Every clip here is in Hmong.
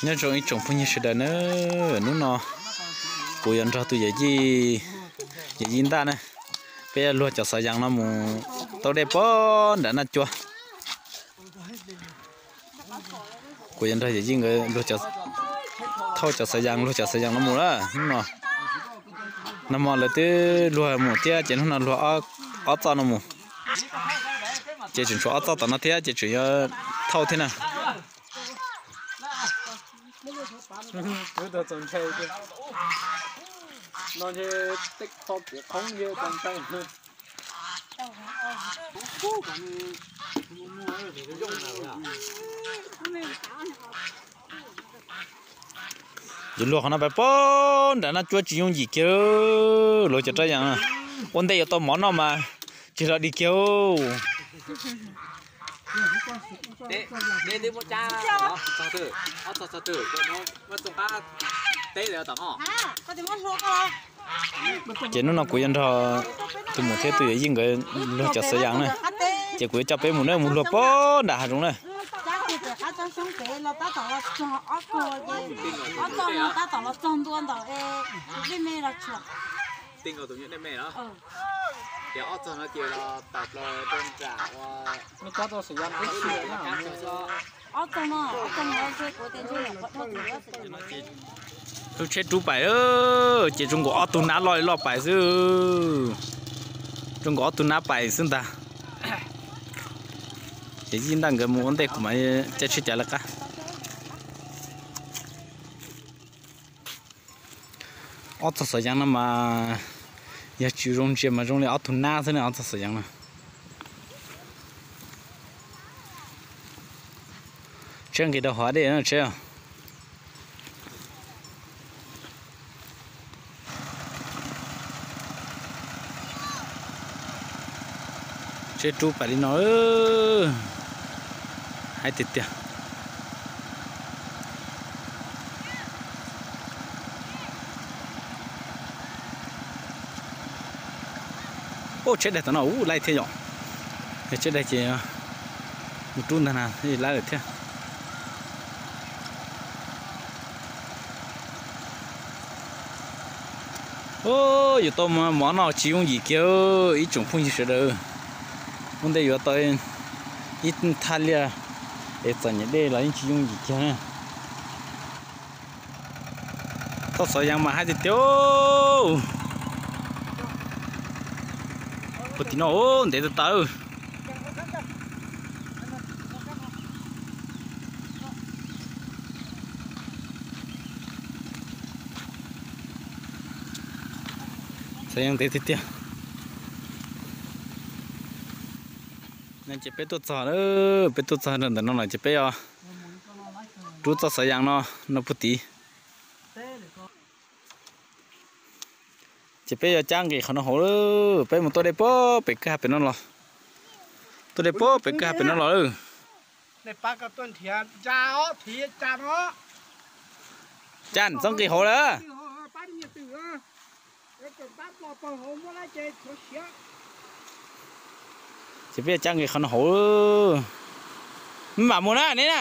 Nyob zoo ib tsoom phooj ywg sawv daws na, hnub no kuv yuav nrog tus yawm yij, yawm yij Ntaj na, peb yuav luag cov xov yas no mus tau dej pog nram Naj Cua. Kuv yuav nrog yawm yij nkawd luag, thauj cov xov yas, luag cov xov yas no mus na. Hnub no, nag hmo lawv twb luag mus thiab ces hnub no luag ob txoj no mus. Ces tseem tshuav ob txoj tom no thiab ces tseem yuav thauj thiab na. Yuav luag qhov no pais pog nram Naj Cua tsis yooj yim kiag, luag cov rab yas ua ntej yuav tau mov noj mas tsis los dig kiag. Ces hnub no kuv yuav nrog tus muam thiab tus yawm yij nkawd luag cov xov yas na, ces kuv yuav coj peb mus na, mus luag pog nram hav zoov na. Lub tsheb rub pais, ces zoo nkaus ob tug nab loj li loj pais xwb. Zoo nkaus ob tug nab pais xwb ntag. Ces yij Ntaj nkawd mus ua ntej kuv mam caij tsheb cav lawv qab. Ob txoj xov yas no mas yog tsis zoo ntsia mas zoo li ob tug nab xwb na, ob txoj xov yas no. Tsheb nqis rau hauv dej no tsheb. Tsheb rub pais li no, haib tiag tiag. Ub, tsheb daig tom no ub laib thiab yom. Yog tsheb daig ces mus rub ntag na, laib lawm thiab. Ub, yuav tau mov noj tsis yooj yim kiag ib tsoom phooj ywg sawv daws. Ua ntej yuav tau ib thaj liaj es txom nyem dej los yeej tsis yooj yim kiag na. Txoj xov yas mas haib tiag tiag. Puag tim no ntev tas tas. Xov yas ntev tiag tiag. Ces peb tuaj txog, peb tuaj txog rau ntawm no lawm ces peb yuav rub txoj xov yas no, no puag tid. Ces peb yuav cab nqis qhov no hauv, peb mus tuaj dej puag pem kwj ha pem no los. Tuaj dej puag pem kwj ha pem no los lawm. Cas txhob nqis hauv lawm. Ces peb yuav cab nqis qhov no hauv. Mam mus na neb na.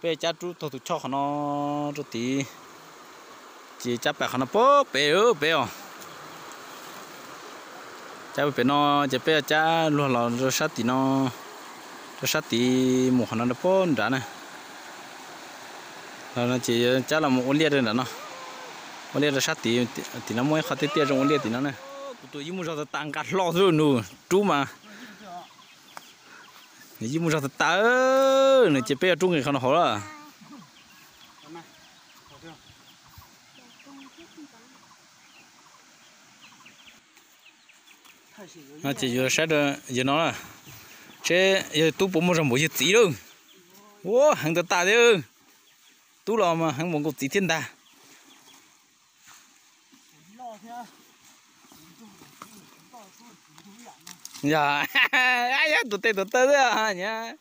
Peb cab rub taug tus choj qhov no rau tid, ces cab pais qhov no puag pem peb os. Cab pem no ces peb yuav cab luag los rau sab tim no, rau sab tid mus qhov no rau puag nrad na. Los no ces yuav cab los mus ua liaj rau nram no, ua liaj rau sab tid, tim no muaj ib qho tiaj tiaj zoo ua liaj tim no na. Kuv tus yij muaj zog tas tas nqa hlo xwb nws rub mas. Nws yij muaj zog tas tas, nws ces peb yuav rub nqis qhov no hauv lawm. No ces yus saib yawg no, seb yawg tub puas muaj zog npaum yawg txiv lawm. Ua heev tas tas thiab, tub los mas heev npaum nkaus txiv thiab ntag. Yog, yog tus tes tus taw xwb nyab.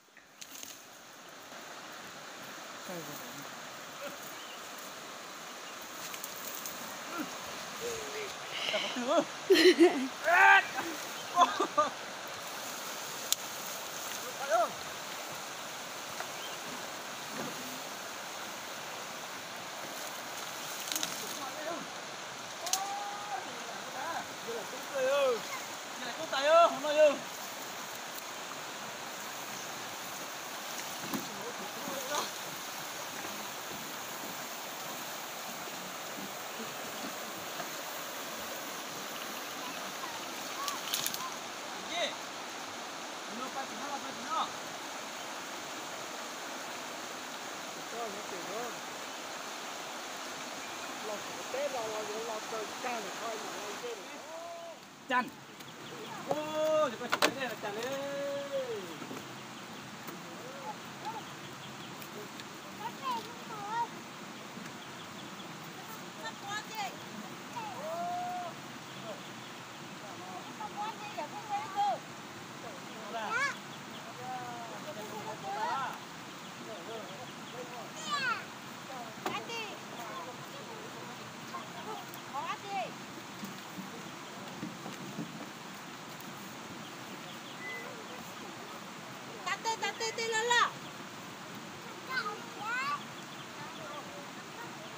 Tas tej, tas tej, tej loj loj.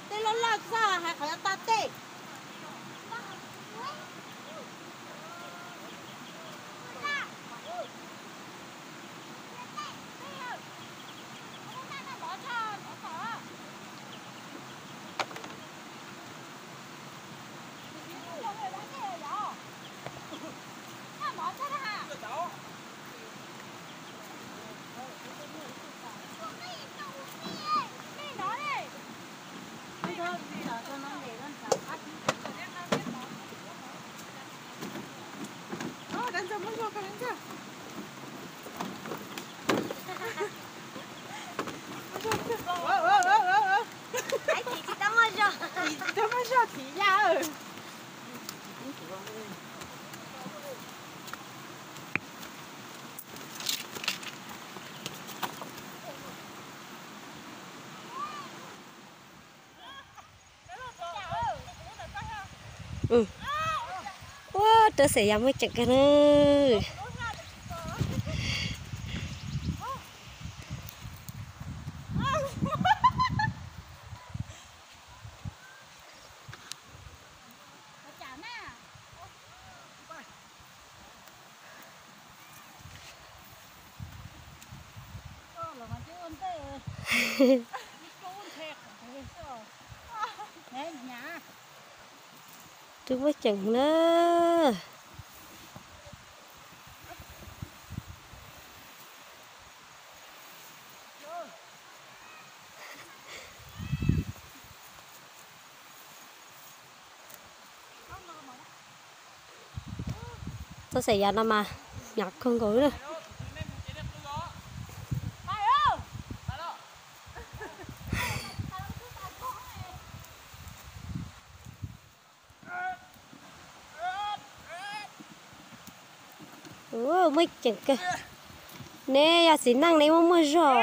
Tej loj loj xwb hais qhov yuav tas tej. Tsis tau muaj zog, tsis tau muaj zog thiv yaj. Ua rau xeem Yaj muaj ceem kawg na. Twb muaj ceem na. Txoj xeem Yaj no mas hnyav kawg nkaus na. Ua muaj ceem kawg. Neb yog txiv neej neb muaj muaj zog.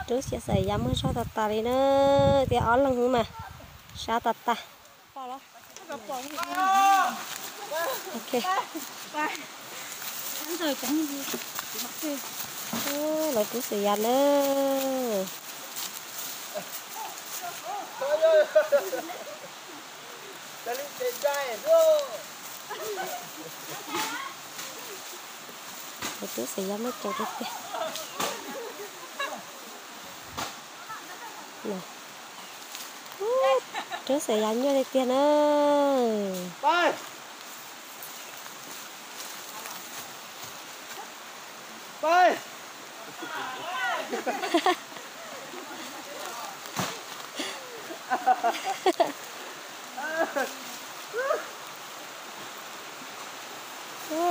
Rub xiab xeem Yaj muaj zog tas tas li na, tias ob leeg xwb mas sab tas tas. Ok. Lawv rub xeem Yaj na. Lawv rub xeem Yaj muaj ceem tiag tiag. Rub xeem Yaj nyuaj tiag tiag na.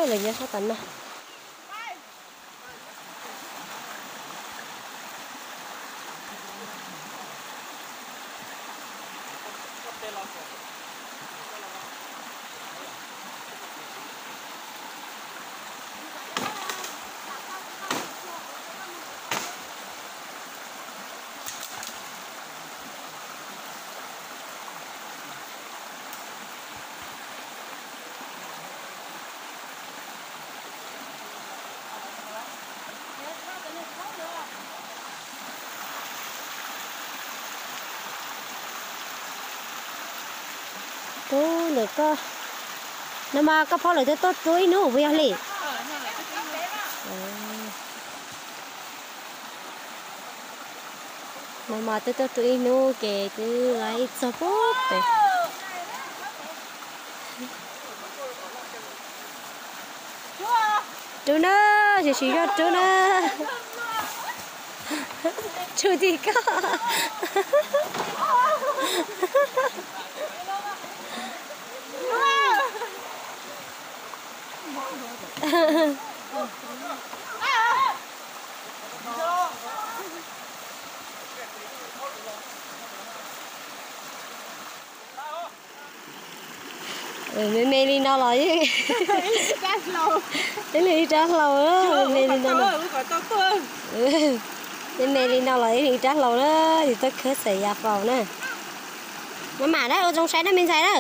Lawv nyob sab tas na. Tub ntawm koj no mas koj phob lawv twb tuaj rub ib hnub puas yog li? No mas twb tuaj rub ib hnub ces twb lawv ib txog puag pem. Rub na, tsis tsis yog rub na. Tsuj tim koj. Me me li no los yeej, ib leeg ib rab hlau, me me li no. Me me li no los ib leeg ib rab hlau na, yus tuaj khawb xaim yas faus na. Maj mam na, ua zoo saib na me ntxhais na.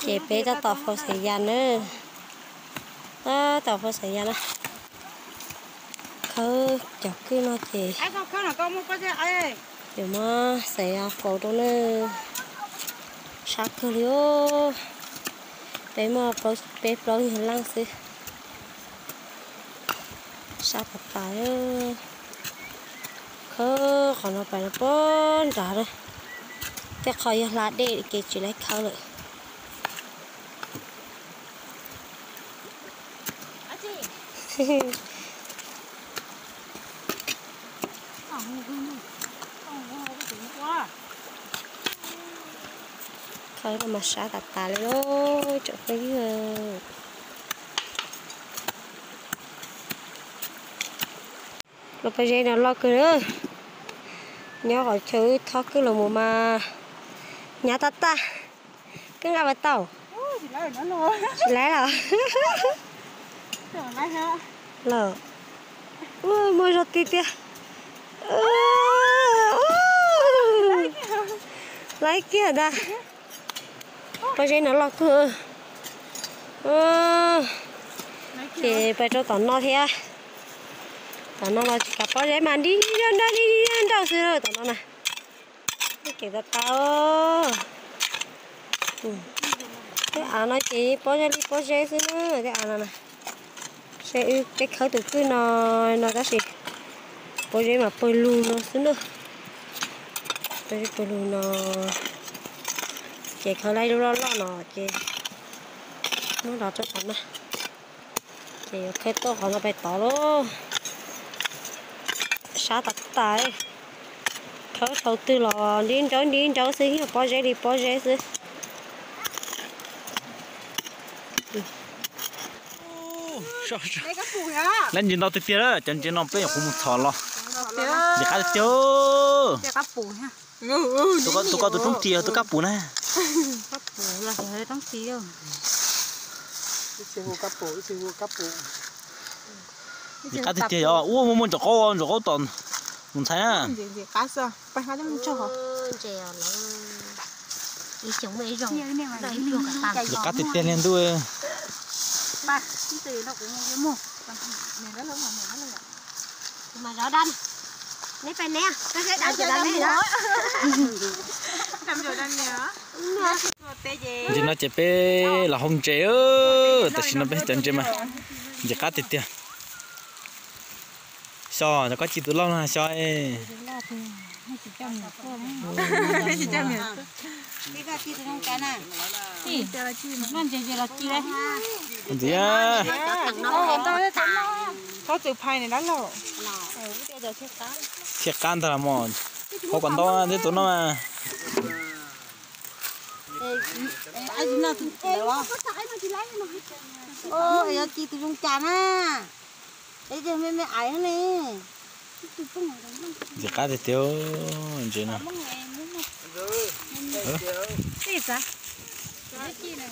Ces peb tab tom faus xaim yas na. Tab tom faus xaim yas na. Khawb cov kwj no ces yuav muab xaim yas faus rau na. Sab kawg li os. Peb muaj peb plaub yawg leej xwb. Sab tas tas. Khawb qhov no pais rau pem nrad lawm. Tej qhov yog hla dej ces tsis laib khawb lawm. Khawb no mas sab tas tas li lauj tsoom phooj ywg. Los pob zeb no loj kawg. Nyob qhov chaw wb thob kwj los mus mas hnyav tag tag. Koj nqa puas tau? Tsis laib los? Los. Muaj zog tiag tiag. Laib kiag ntag. Pob zeb no loj kawg. Ces pais rau tom no thiab. Tom no los tsis kam pob zeb mas nrib nrauj nrib nrauj xwb tom no na. Kev tau tau. Tej av no ces pob zeb li pob zeb xwb na, tej av no na. Seb wb peb khawb tus kwj no, no tab sis pob zeb mas pawg lug no xwb na. Pob zeb pawg lug no. Ces khawb laib lub loj loj no ces muab los rau tom no. Ces yuav khawb tuaj qhov no pais tod lauj. Sab tas tas. Khawb tau twg los nrib nrawb nrib nrawb xwb, yog pob zeb li pob zeb xwb. Lab ntses ntau tiag tiag, cov ntses no peb nyuam qhuav mus txhom los. Ntses qab tiag tiag. Tus koj tus roob ris, tus kab pum na. Ntses qab tiag tiag yog ua muaj muaj ntsaum qaub, ntsaum qaub tom mus ntxhais na. Ntses qab tiag tiag li ntuj. Ntses no ces peb los hau ntses, tam sim no peb cov ntses mas ntses qab tiag tiag. Xyov, cov koj ci tus loj no xyov. Ntxiv, thiaj qab ntag los mas, hau kom ntau tej tus no mas. Ci tus zoo cas na. Me me aiv ne. Ntses qab tiag tiag ntses no.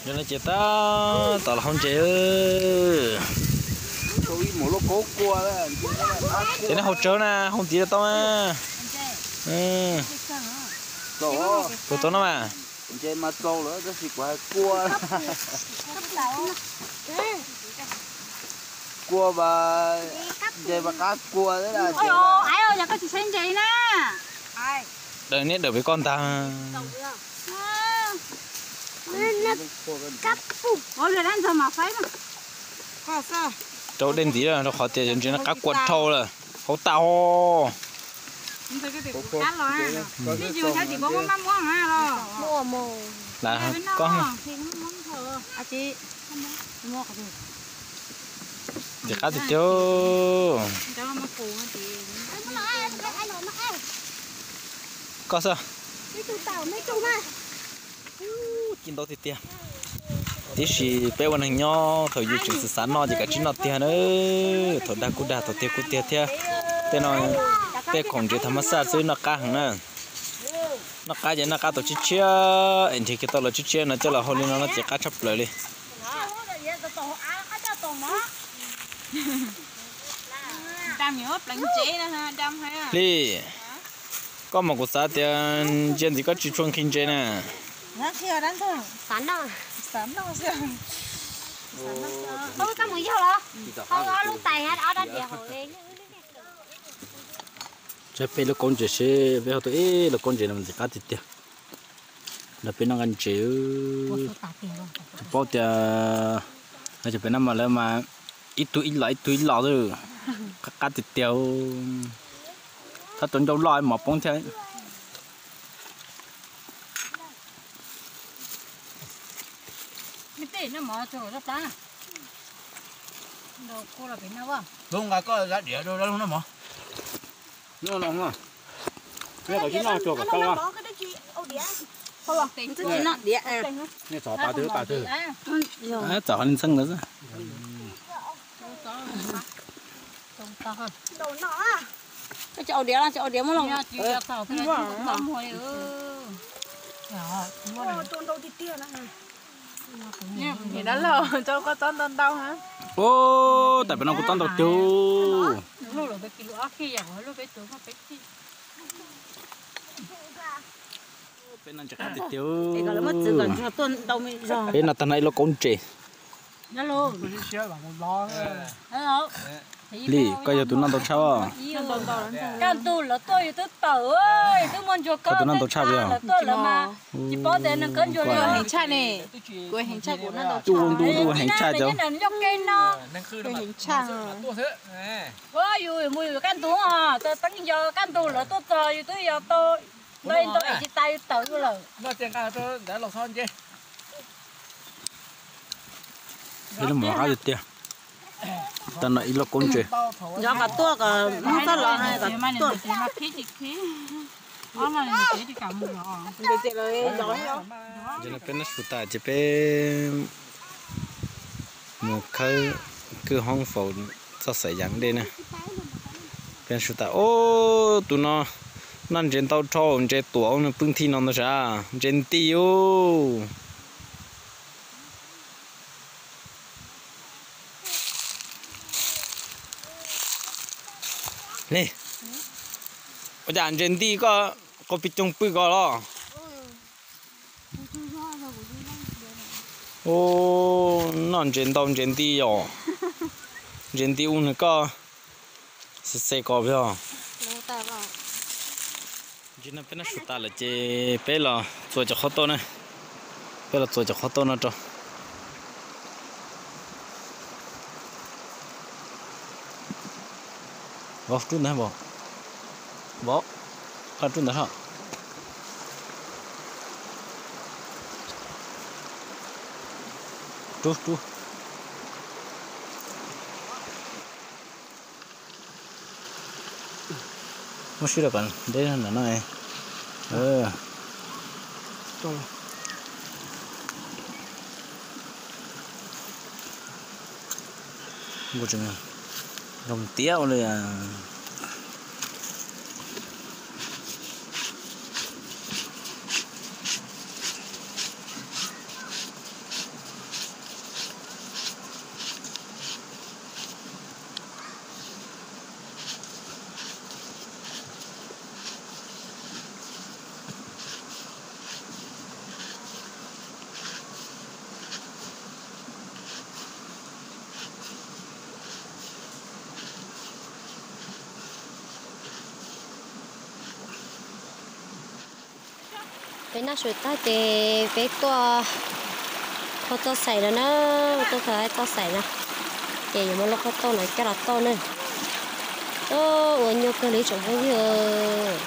Yog no ces tab tom los hau ntses. Ces nej hau tsawv na, hau ntxiv tau na. Puas tau no mas? Kua mas, ntses mas qab kua. Daws neb daws pem koj ntag. Rau dej ntxiv rau qhov tias ntses no qab kua dhau lawm, hauv tas ho. Lam koj. Ntxim qab tiag tiag. Koj xwb. Ci ntau tiag tiag. Tiam sis peb ua neeg nyob thaum yus tseem xav xav noj ces kav tsij noj tiag na. Thaum dag kuj dag, thaum tiag kuj tiag thiab. Tej no tej khoom ntses thav mab xaj xwb noj qab heev na. Noj qab ces noj qab tau tshiab tshiab es nrhiav kiag tau los tshiab tshiab no coj los hau li no no ces qab tshaj plaws li. Hli, koj mas kuv xav tias ntsia ntxim koj tsis tshua nqhis ntses na. Tseb peb lub kaub ntses seb peb hau tau ib lub kaub ntses no ntxim qab tiag tiag. Nrog peb noj nqaij ntses. Tsis paub tias, cov peb noj mas lawv mas ib tug ib los ib tug ib los xwb. Qab qab tiag tiag. Thab tau ncauj loj mov poob thiab. Lub nqa koj da diav rau lub no mov. Noj no, noj kom tsis noj tsuag kom tau. Nej txom tas twg tas twg. Txom qhov ntxeeg ntawd xwb. Koj tsis ua diav los tsis ua diav muab los. Ub, tas peb no kuj tob ntau tiag. Peb no ntses qab tiag tiag. Peb no tag no ib lub kaub ntses. Li, koj yog tus noj ntau tshaj os. Kaj ntug lawv tuaj yus twb tawm, yus twb muaj ntsuag koj tus noj ntau tshaj os. Lawv tuaj lawv mas tsis paub tias neeg koj ntsuag li. Kuv heev tshaj, kuv noj ntau tshaj. Ntuj ntuj ntuj heev tshaj cov. Yog kev no. Kuv heev tshaj. Ua yus mus yus kaj ntug os, txog teeb yog kaj ntug lawv tuaj txog yus twb yog tau ntau ntau es tsis tas yus tawm lawm. Ib lub mov qab tiag tiag. Tag no ib lub kaub ntses. Yog kom tuaj kom muab txoj los kom tuaj. Ces peb noj su tas ces peb mus khawb kwj hoob faus txoj xaim yas dej na. Peb noj su tas, ub, tus no noj ntses ntau dhau, ntses tuam nws pw nthi no ntag sav, ntses nti ub. Li, ua cas ntses nti koj, koj pis coog pw ko los? Ub, noj ntses ntau ntses nti os. Ntses nti ub nws koj xav xav ko peb os. Ntsis no peb noj su tas lawm ces peb los txua cov qhov tauj na. Peb los txua cov qhov tauj no rau. Vauv, rub ntawd, Vauv. Vauv, koj rub ntawd hos. Rub, rub. Muab sib rau kom deb ntawm no. Zoo tiag ua li. Peb noj su tag ces peb tuaj kho txoj xaim no na, tuaj kho txoj xaim no, ces yuav muab lub qhov tauj no coj los tauj na. Ua nyuaj kawg li tsoom phooj ywg.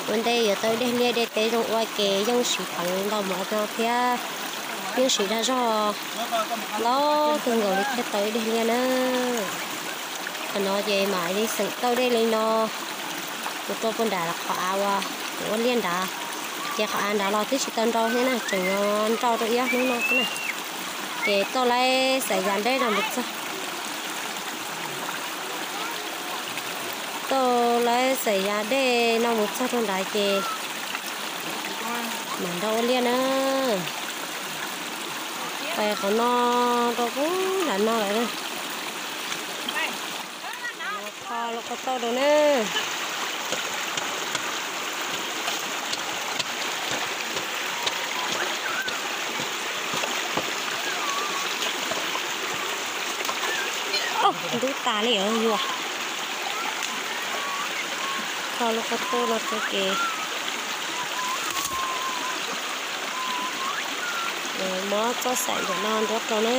Ua ntej yuav tau ib daim liaj dej teb zoo ua ke yeej siv peev ntau mov no thiab yeej siv dag zog ntau kawg nkaus li thiaj tau ib daim liaj na. Qhov no ces mam li xeem tau dej li no mus rau puag nram qhov av uas ua liaj nrad, ces qhov av nrad los twb tsis tau nrau thiab na, tseem nrau rau ib ob hnub no xwb na. Ces tau lawv xaim yas dej no mus txog, tau lawv xaim yas dej no mus txog rau nrad ces mam nrau ua liaj na. Pais qhov no rau pub nram no lawm na. Kho lub qhov tauj rau na. Ntub tas li os yus. Kho lub qhov tauj no rau ces muab txoj xaim ntawm no nruab rau na.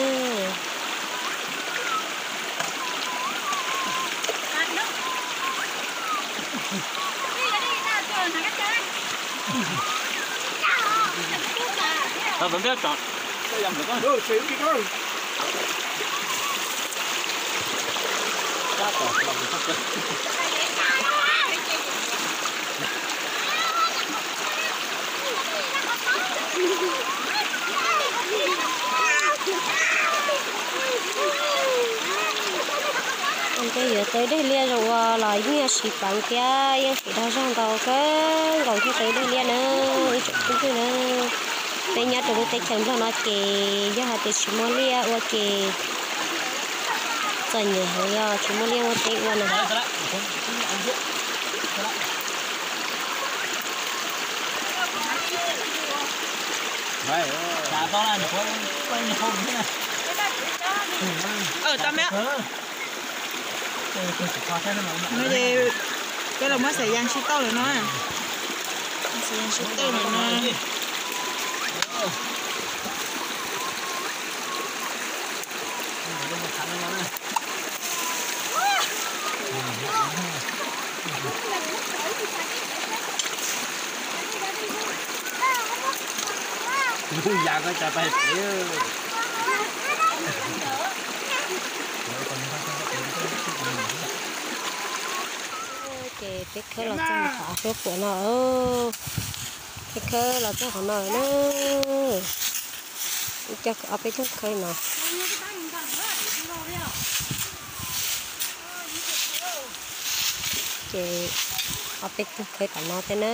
Ces yuav tau ib daim liaj zoo ua los yeej yog siv peev thiab yeej siv dag zog ntau kawg nkaus thiaj tau ib daim liaj na, ib tsoom phooj ywg na. Peb nyob rau lub teb chaws Nplog no ces yog hais tias tsis muaj liaj ua ces txom nyem heev li os, tsis muaj liaj muaj teb ua na. No ces peb los muab xaim yas sib tauj lawm no. Xaim yas sib tauj lawm no. Yas ko tsa tais pem. Ces peb khawb los txog qhov suab puam no, peb khawb los txog qhov no na. Ib co ob peb tug khawb no. Ces ob peb tug khawb tom no thiab na.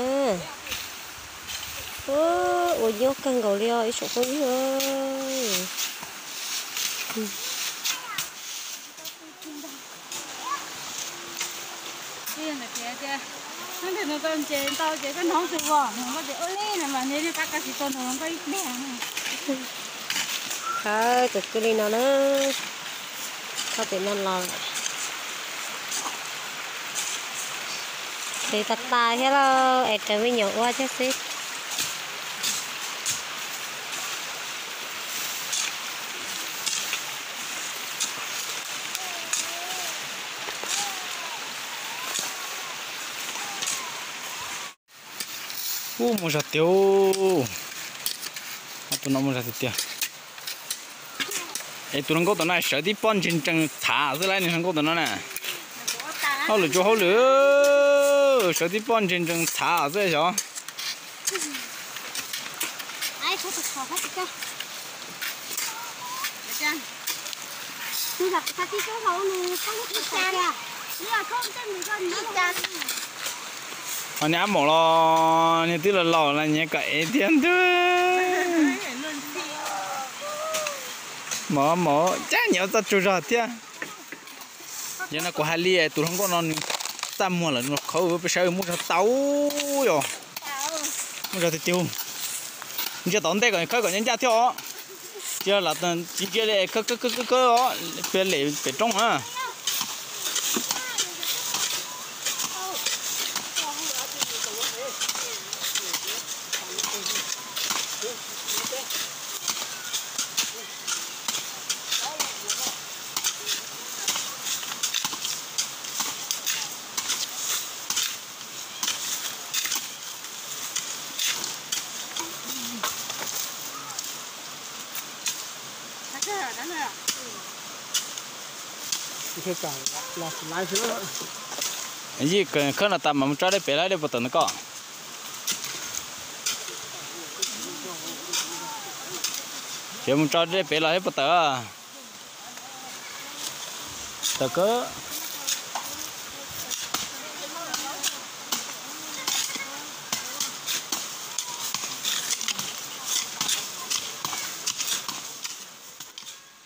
Ua nyuaj kawg nkaus li os ib tsoom phooj ywg. Hnub twg nws tau ntses ntau ces koj hnov tus vos nws koj tias ua li no mas nws tab koj tsis tau nws koj ib pliag. Khawb tus kwj li no na, khawb pem no los. Xwb tas tas thiab lauj, es raws me nyuam ua thiab xwb. Ub, muaj zog tiag. Tus no muaj zog tiag tiag. Es tus hluas nkauj tom no sawv tib pob ntseg ntsees txhav xwb lauj, nws hluas nkauj tom no na. Hauj lwm tsuas hauj lwm, sawv tib pob ntseg ntsees txhav xwb xyov. Ho niag ab maum los niag twb los laus los nyias kom ev thiab ntuj. Maum maum cab nyias ua txoj tsaug zog thiab. Yog no kuv hais li tus hluas nkauj no nws txaj muag lawm nws qhauv peb sawv muaj zog tau yom. Muaj zog tiag tiag. Ntsia tom ntej kom khawb kom ncaj ncaj thiab os. Cia lam tsis ntsia li khawb khawb khawb khawb os, pem lem pem roob na. Yij khawb no tas mam mus tso dej pem los dej puas tawm ntawm koj? Tseem mus tso dej pem los dej puas tawm? Tawm kawg.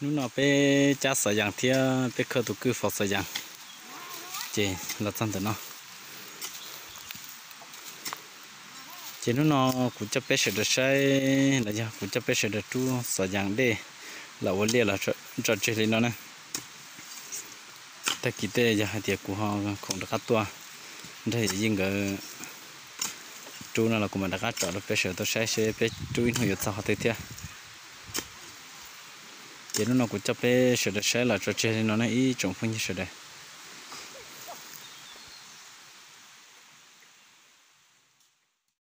Hnub no peb cab xov yees thiab peb khawb tus kwj faus xov yees, ces los txog ntawm no. Ces hnub no kuv coj peb sawv daws saib los yog kuv coj peb sawv daws rub xov yees dej los ua liaj los tso tseg li no na. Tag kis tej yog hais tias kuv ho khoom rov qab tuaj nrog yawm yij nkawd rub no los kuv mam rov qab tsom rau peb sawv daws tau saib seb peb rub ib hnub yuav txog qhov twg thiab. Ces hnub no kuv coj peb sawv daws saib los tso tseg li no na ib tsoom phooj ywg sawv daws.